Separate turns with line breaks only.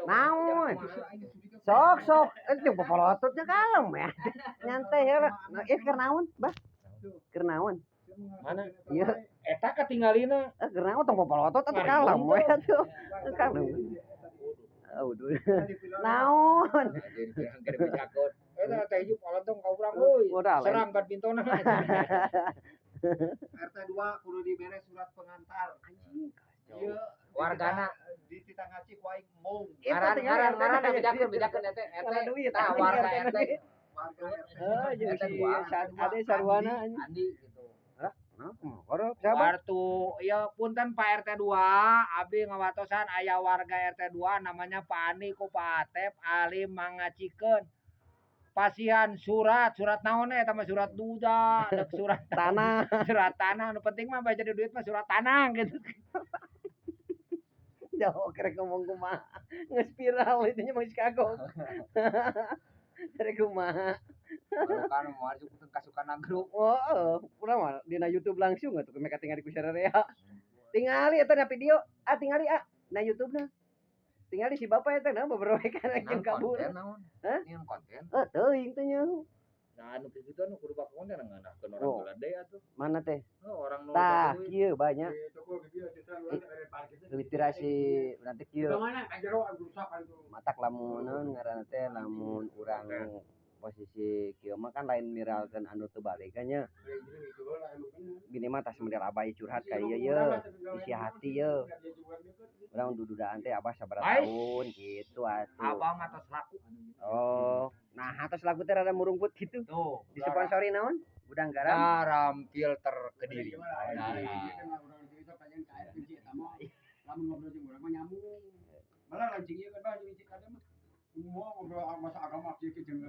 Naon? Sok sok, itu popolototnya kalem ya. Nyantai ya lah. Nah, ieu keur naon, Bah? Keur naon?
Mana?
Ieu,
Eta katinggalina.
eh, keur naon tong popolotot atuh kalem we atuh. Kalem. Aduh. Naon?
Jadi pirang keur bejakeun. Eta teh hiji polontong ka urang euy.
Modal.
Serang kan pintona.
RT 2 kudu dibere surat pengantar. Ieu
Wargana.
Di Titangacik wae mong.
Itu
Ngaran
tinggal
ngaran
RT
ngaran
na.
bejakeun bejakeun RT RT.
Ngaran duit,
Tah
anjing,
warga
RT
RT.
Warga RT.
Oh, jeung
RT
si
2.
Ade Sarwana anjing.
Andi gitu.
Nah, kumaha siapa?
Wartu ya punten Pak RT 2, abi ngawatosan aya warga RT 2 namanya Pak Andi ku Pak Atep alim mangacikeun. Pasihan surat, surat naon eta mah surat duda, dek surat
Tanah.
Surat tanah, nu penting mah baca di duit mah surat tanah gitu.
Jauh kerek ngomong kumaha. Geus viral itu nya mah geus kagok. Rek kumaha.
Kan mau asup kasukan grup.
Oh, urang mah dina YouTube langsung atuh mereka tinggal di ku sararea. Tingali eta na video, ah tingali ah na YouTube na. Tingali si bapak eta na beberoekan jeung kabur.
Konten naon?
Hah?
Ini konten.
Eh, teuing teh nya.
Nah, anu kitu anu kudu bak konten ngeunahkeun orang
Oh.
heula deui atuh.
Mana teh?
Oh, orang nu
Tah,
duit.
kieu banyak literasi nanti kieu. Matak lamun naon ngaranna teh lamun urang posisi kieu mah kan lain miralkeun anu teu balik kan nya. Bini mah tas model abai curhat ka ieu ye, isi hati ye. Urang dududaan teh abah sabaraha
Ais.
Tahun gitu atuh.
Abah mah tos laku.
Oh, nah atos laku teh rada murungkut gitu.
Tuh,
Disponsori naon? Gudang Garam.
Garam filter Kediri. Nah,
Lamun ngobrol jeung urang mah nyambung. Malah lancing ieu kan bah jeung cik mah. Mau ngobrol masa agama kieu kieu jeung.